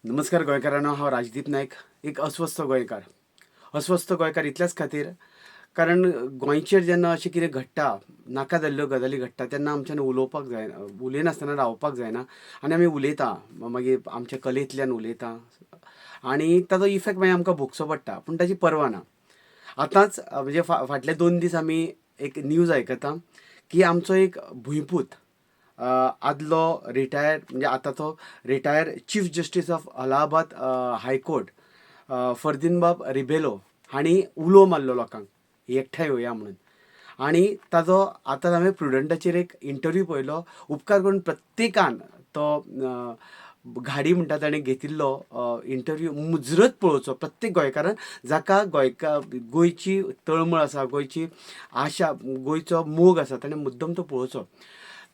नमस्कार गोंयकारांनो, हांव राजदीप नायक, एक अस्वस्थ गोंयकार. अस्वस्थ गोंयकार इतल्याच खातीर कारण गोंयचेर जेन्ना अशें कितें घडटा, नाका जाल्ल्यो गजाली घडटा तेन्ना आमच्यान उलोवपाक जायना, उलयनासतना रावपाक जायना आनी आमी उलयता, मागीर आमच्या कलेंतल्यान उलयता आनी ताजो इफेक्ट मागीर आमकां भोगचो पडटा, पूण ताजी पर्वा ना. आतांच म्हणजे फाटले 2 दीस आमी एक न्यूज आयकता की आमचो एक भुंयपूत आदलो रिटायर्ड, म्हणजे आतां तो retired chief justice of Allahabad high court फर्दिनबाब Rebelo हांणी उलो मारलो लोकांक एकठांय येवया म्हणून. आनी ताजो आतां हांवें प्रुडंटाचेर एक इंटरव्यू पळयलो. उपकार करून प्रत्येकान तो घाडी म्हणटा ताणें घेतिल्लो इंटरव्यू मुजरत पळोवचो. प्रत्येक गोंयकारान जाका गोंयची तळमळ आसा, गोंयची आशा, गोंयचो मोग आसा, ताणें मुद्दम तो पळोवचो.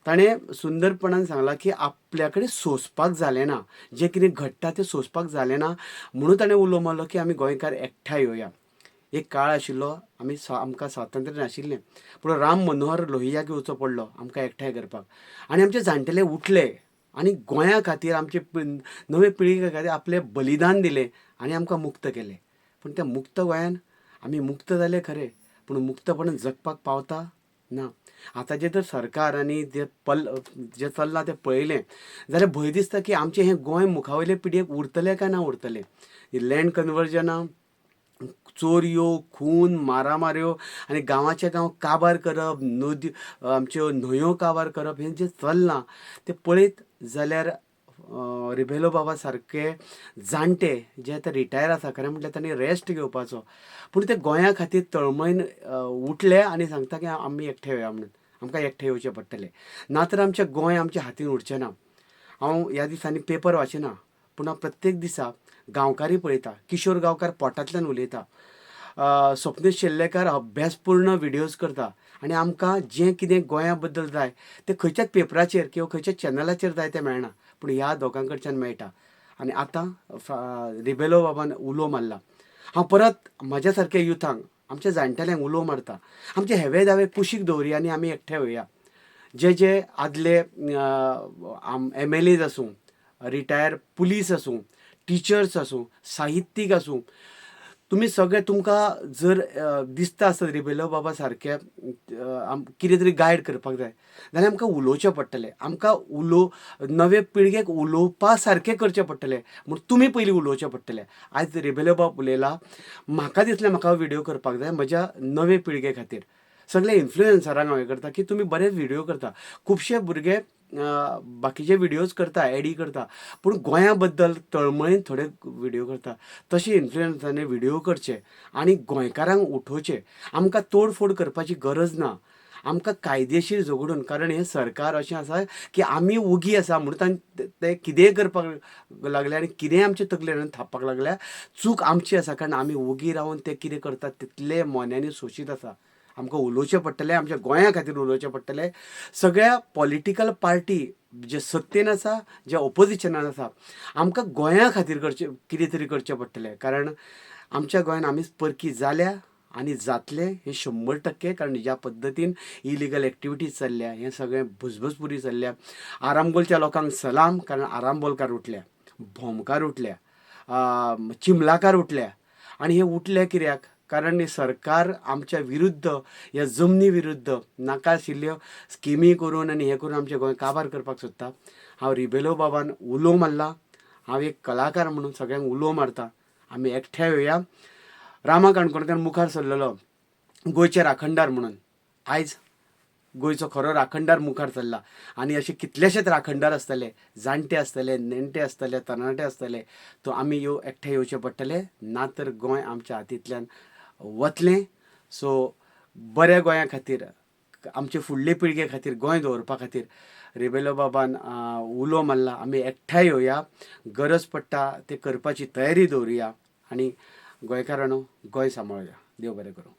ताणें सुंदरपणान सांगलां की आपल्या कडेन सोंसपाक जालें ना, जें कितें घडटा तें सोंसपाक जालें ना, म्हणून ताणें उलो मारलो की आमी गोंयकार एकठांय येवया. एक काळ आशिल्लो आमी आमकां स्वातंत्र्य नाशिल्लें, पूण राम मनोहर लोहियाक येवचो पडलो आमकां एकठांय करपाक. आनी आमचे जाणटेले उठले आनी गोंया खातीर, आमचे नवे पिळगे खातीर आपलें बलिदान दिलें आनी आमकां मुक्त केलें. पूण त्या मुक्त गोंयान आमी मुक्त जाले खरें, पूण मुक्तपणान जगपाक पावता ना. आतां जें तर सरकार आनी जे जें चल्लां तें पळयलें जाल्यार भंय दिसता की आमचें हें गोंय मुखावयले पिळगेक उरतलें काय ना उरतलें. लँड कन्वर्जनां, चोरयो, खून, मारामाऱ्यो आनी गांवाचे गांव काबार करप, नदी आमच्यो न्हंयो काबार करप, हें जें चल्लां तें पळयत जाल्यार रिबेलो बाबा सारके जाणटे जे आतां रिटायर आसा, खरें म्हटल्यार तांणी रेस्ट घेवपाचो, पूण ते गोंया खातीर तळमळीन उठले आनी सांगता की आमी एकठांय येवया म्हणून. आमकां एकठांय येवचें पडटलें, ना तर आमचें गोंय आमच्या हातीन उरचें ना. हांव ह्या दिसांनी पेपर वाचिना, पूण हांव प्रत्येक दिसा गांवकारी पळयता. किशोर गांवकार पोटांतल्यान उलयता, स्वप्नेश शेल्लेकार अभ्यासपूर्ण व्हिडियोज करता आनी आमकां जें कितें गोंया बद्दल जाय तें खंयच्याच पेपराचेर किंवा खंयच्याच चॅनलाचेर जाय तें मेळना, पूण ह्या दोगां कडच्यान मेळटा. आनी आतां रिबेलो बाबान उलो मारला. हांव परत म्हज्या सारक्या युथांक, आमच्या जाणटेल्यांक उलो मारता, आमचे हेवे दावे कुशीक दवरुया आनी आमी एकठांय येवया. जे जे आदले MLAs आसूं, रिटायर पुलीस आसूं, टिचर्स आसूं, साहित्यीक आसूं, तुमी सगळे तुमकां जर दिसता आसत रिबेलो बाबा सारके कितें तरी गायड करपाक जाय जाल्यार आमकां उलोवचें पडटलें. आमकां नवे पिळगेक उलोवपा सारकें करचें पडटलें, म्हूण तुमी पयलीं उलोवचें पडटलें. आयज रिबेलो बाब उलयला, म्हाका दिसलें म्हाका व्हिडियो करपाक जाय म्हज्या नवे पिळगे खातीर. सगळे इन्फ्लुएन्सरांक हांव हें करता की तुमी बरेच व्हिडियो करता, खुबशे भुरगे बाकीचे व्हिडियोज करता, एडी करता, पूण गोंया बद्दल तळमळीन थोडे व्हिडियो करता. तशे इन्फ्लुएन्सरांनी व्हिडियो करचे आनी गोंयकारांक उठोवचे. आमकां तोडफोड करपाची गरज ना, आमकां कायदेशीर झगडून, कारण हें सरकार अशें आसा की आमी ओगी आसा म्हणून ते कितेंय करपाक लागले आनी कितेंय आमचे तकलेर हाडून थापपाक लागल्या. चूक आमची आसा, कारण आमी ओगी रावन ते कितें करतात तितले मोन्यांनी सोशीत आसा. आमकां उलोवचें पडटलें, आमच्या गोंया खातीर उलोवचें पडटलें. सगळ्या पॉलिटिकल पार्टी जे सत्तेन आसा, जे ओपोजिशनान आसा, आमकां गोंया खातीर करचें कितें तरी करचें पडटलें. कारण आमच्या गोंयान आमीच परकी जाल्या आनी जातलें हें 100%. कारण ज्या पद्दतीन इलिगल एक्टिविटीज चल्ल्या, हें सगळें भुजभुजपुरी चल्ल्या. आरांबोलच्या लोकांक सलाम, कारण आरांबोलकार उठल्या, भोमकार उठल्या, चिमलाकार उठल्या. आनी हे उठले कित्याक? कारण सरकार आमच्या विरुद्ध, ह्या जमनी विरुद्ध नाका आशिल्ल्यो स्किमी करून आनी हें करून आमचें गोंय काबार करपाक सोदता. हांव रिबेलो बाबान उलो मारला, हांव एक कलाकार म्हणून सगळ्यांक उलो मारता, आमी एकठांय येवया. रामा काणकोणकार मुखार सरलेलो गोंयचे राखणदार म्हणून, आयज गोंयचो खरो राखणदार मुखार चल्ला. आनी अशे कितलेशेच राखणदार आसतले, जाणटे आसतले, नेणटे आसतले, तरणाटे आसतले. तो आमी एकठांय येवचें पडटलें, ना तर गोंय आमच्या हातींतल्यान वतलें. सो बऱ्या गोंया खातीर, आमचे फुडले पिळगे खातीर, गोंय दवरपा खातीर रिबेलो बाबान उलो मारला, आमी एकठांय येवया. गरज पडटा तें करपाची तयारी दवरुया आनी गोंयकारांनो गोंय सांबाळुया. देव बरें करूं.